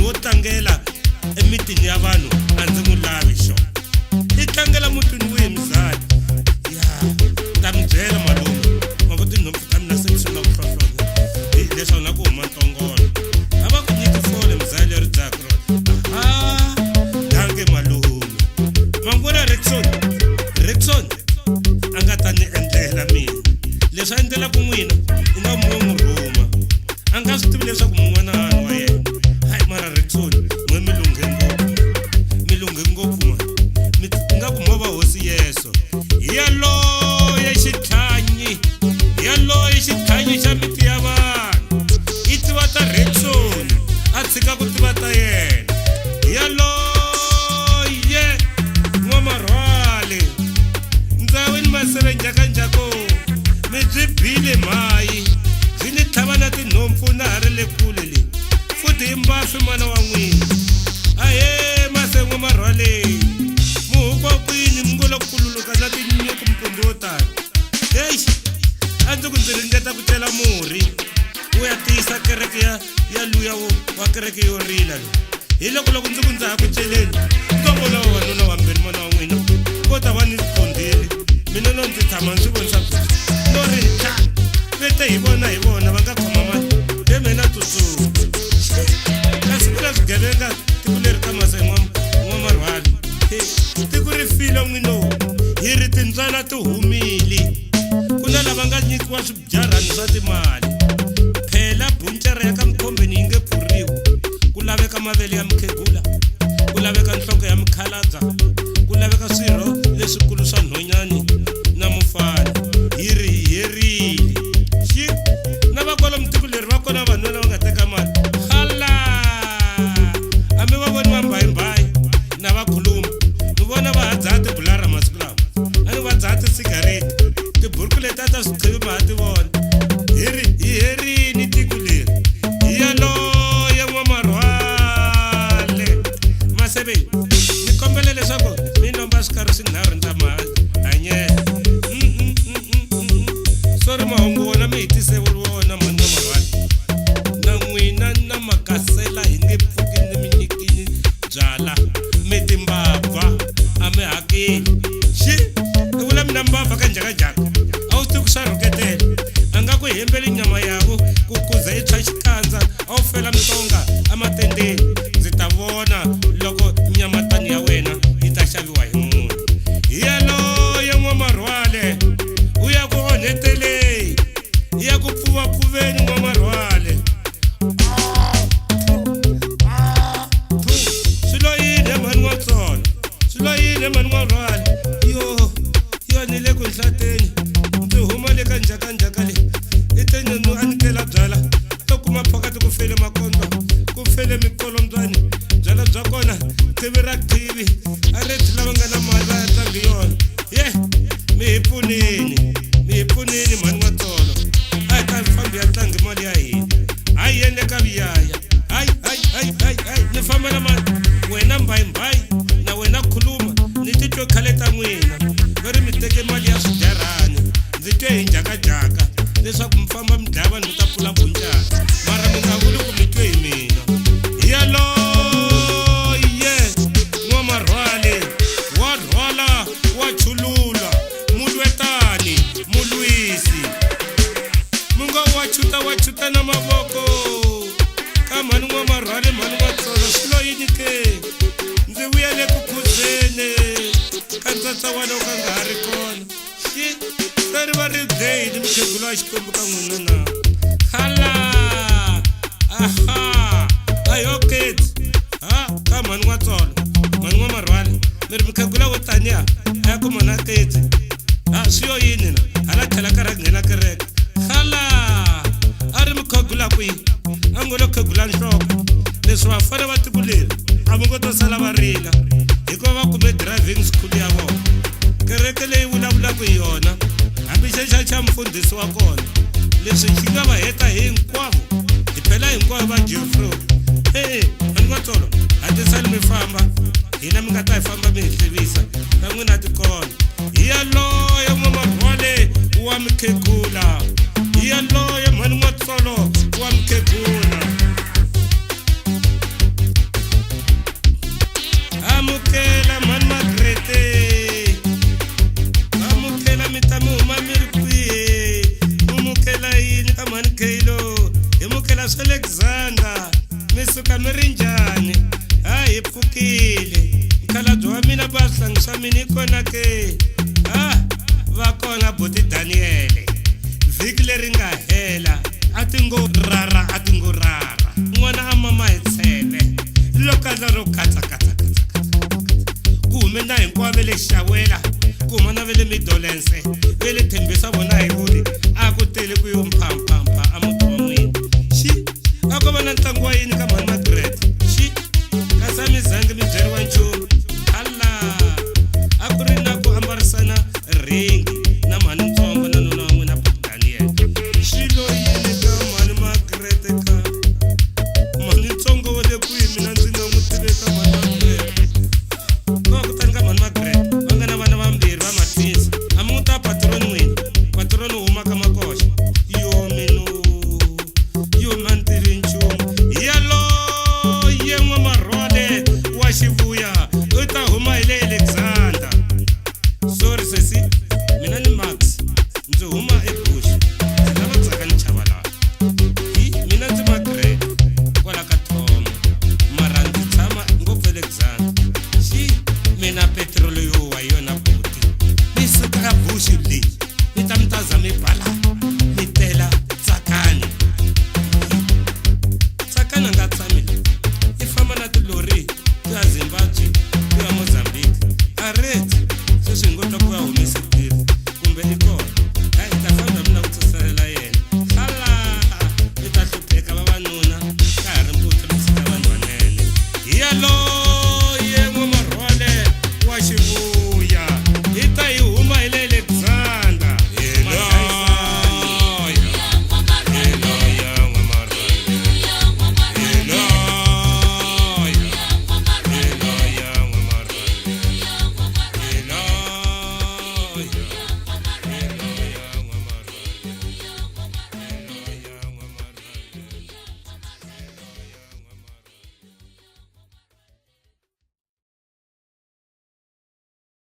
Munhu wo tlangela emitini ya vanhu a ndzi n'wi lavi xo i tlangela mutini wihi muzali ya ta mi byela malume ma vo tinhompfu ta mina se ti sungula ku hlohlonya hi leswaku na ku huma ntongolo a va ku nyiki fole muzali leri dzaka rona aha danke malume mangwana Rexon Rexon a nga ta ni endlela mina leswi a endlelaka n'wina i nga mu n'wi rhuma a nga swi tivi leswaku mun'wana wa yena hayi mara Rexon n'we mi lunghe ngopfu mi lunghe ngopfu ma mi nga ku mo va hosi Yesu hi yaloye xitlhanyi hi yaloye xitlhanyi xa miti ya vanhu i tiva ta Rexon a tshika ku tiva ta yena hi yaloye n'wamarhwale ndzawini maseve njhakanjhako mi byi bile mhayi byi ni tlhava na tinhompfu na ha ri le kule le futhi i mbafi mana wa n'wina ahee mase n'wamarhwale muhukwa kwini mi ngo lo kululuka na tinyuku mpundzu wo tala heyi a ndzi ku ndzi ringeta ku cela murhi wu ya tiyisa kereke ya ya luya wa kereke yo rila loyi hi loko loko ndzi ku ndza ha ku celeni ndzo vona vavanuna vambirhi mana wa n'wina vo ta va ni phondhile mina no ndzi tshama ndzi vonisa no ri tla vete hi vona hi vona va nga khoma mali he mina tsutsuma kasi ku na swigevenga tiko leri ka mase n'wamarhwali tiko ri file n'wino hi ri tintswala ti humile ku na lava nga nyikiwa swibyarhani swa timali phela buncara ya ka mukhombeni yi nge pfuriwi ku laveka mavele ya mukhegula ku laveka nhloko ya mukhalabya ku laveka swirho leswikulu swa nhonyani na mufana hi ri hi herile xi na va kwalomu tiko leri va kona vanhu lava nga teka mali hala a mi va voni va mbayimbayi na va khuluma mi vona va ha dzaha tibulara masiku lawa a ni va dzaha tisigareti tiburuku leti a ta swiqhivi ma ha ti vona hi ri hi herini tiko leri hi yaloye n'wamarhwale maseve ni kombela leswaku mi lomba swikarhi swinharhu ndza ma hanyela sori mahungu wona mi hi tise wona mhani n'wamarhwale na n'wina na makasela hi nge pfuki ni mi nyikini byala mi timbabva a mi hakeli xi i vula mina mbabva ka njhakanjhaka a wu tivi ku swa rhuketela a nga ku hembeli nyama yavo ku kuza i tshwa xikandza a wu fela mitonga ematendeni ndzi ta vona loko nyamatani ya wena yi ta xaviwa hi munhu hi yaloye n'wamarhwale u ya ku onheteleni i ya ku pfuvapfuveni n'wamarhwale swi lo yini he mhani n'watsolo swi lo yini he mhani n'warhwale yo yo ni le ku nhlateni ndzi huma le ka njhakanjhaka leyi i te nyonu a ni tela byala to kuma phakati ku fele makondlo ku fele mikolombyani byala bya kona thivi ra thivi a ri byi lava nga na mali va ya tlangi yona ye mi hi pfunini mi hi pfunini mhani n'watsolo a hi ta fambi ya tlangi mali ya hina hayi yeni le ka viyaya hayi hayi hayi hayi hayi ni famba na mani wena mbayimbayi na wena khuluma ni titwe khale ta n'wina va ri mi teke mali ya swijarhani ndzi twe hi njhakajhaka leswaku mi famba mi dlaya vanhu mi ta pfula bunjana mara mi nga vuli ku mi twe hi mina hi yaloye n'wamarhwale wa rhwala wa chulula mulwetani mulwisi mi ngo wa chuta wa chuta na mavoko ka mhani n'wamarhwale mhani n'watsolo swi lo yini ke ndzi vuya le ku khuzeni ka ntsatsawana wu ka nga ha ri kona xi se ri va ri dleyini mukhegula wa xikwembu ka n'wina na hala aha ayo kids ha ka mhani n'watsolo mhani n'wamarhwale mi ri mukhegula wo taniya a ya kuma na kids ha swi yo yini na hala tlhela ka ra nghena kereke hala a ri mukhegula kwihi a ngo lo khegula nhloko leswi vafana va tiko leri a va ngo to sala va rila hikuva va kume driving school ya vona kereke leyi vulavulaka hi yona hambi xexa xa mfundhisi wa kona leswi xi nga va heta hinkwavo hi phela hinkwavo va Geoffrey e a ni n'watsolo hatlisani mi famba hina mi nga ta hi famba mi hi hlevisa ta n'wina ti kona hi yaloye n'wamarhwale wa mikhegula hi yaloye mhani n'watsolo wa mikhegula. fikile mukhalabye wa mina ba swihlangi swa mina i kona ke a va kona buti Daniele vhiki leri nga hela a ti ngo rara a ti ngo rara n'wana a mama hi tsheve lokandla ro katsakatsakatsakatsa ku hume na hinkwavo ve le xawela ku huma na ve le midolense ve le thembisa vona hi vuli a ku tele ku yo mphamphampha a muti wa n'wina xi a ko va na ntlangu wa yini ka mhani Margaret xi kasi a mi zangi mi byeriwa nchumu hala a ku ri na ku ambarisana ringi na mhani ntsongo na nuna wa n'wina Daniel xi lo yini ka mhani Margaret ka mhani ntsongo wa le kwihi mina ndzi nga n'wi tivi ka mhani Margaret va kutani ka mhani Margaret va nga na vana vambirhi va matwins a mi n'wi ta patroni n'wina patroni u huma ka makoxa yo mino yo ma ni tivi nchumu yaloye n'wamarhole wa xivuya u ta huma hi le Alexander sorry sesi mina ni Max ndzi huma eBush ndzi lava Tsakani Chavalala hi mina ndzi Margaret kwala ka Thomo mara ndzi tshama ngopfu Alexander xi mina petiroli yo wa yona buti mi suka ka Bush leyi mi ta mi ta za mi bala mi tela Tsakani Tsakani a nga tshami la i famba na tilori to ya Zimbabwe to ya Mozambique a reti sweswi hi ngo twa ku ya humese tiri kumbe i kona hayi hi ta famba mi lava ku tsasalela yena hala mi ta hlupheka vavanuna ka ha ri mputhu ri tshika vanhu vanene hi yaloye.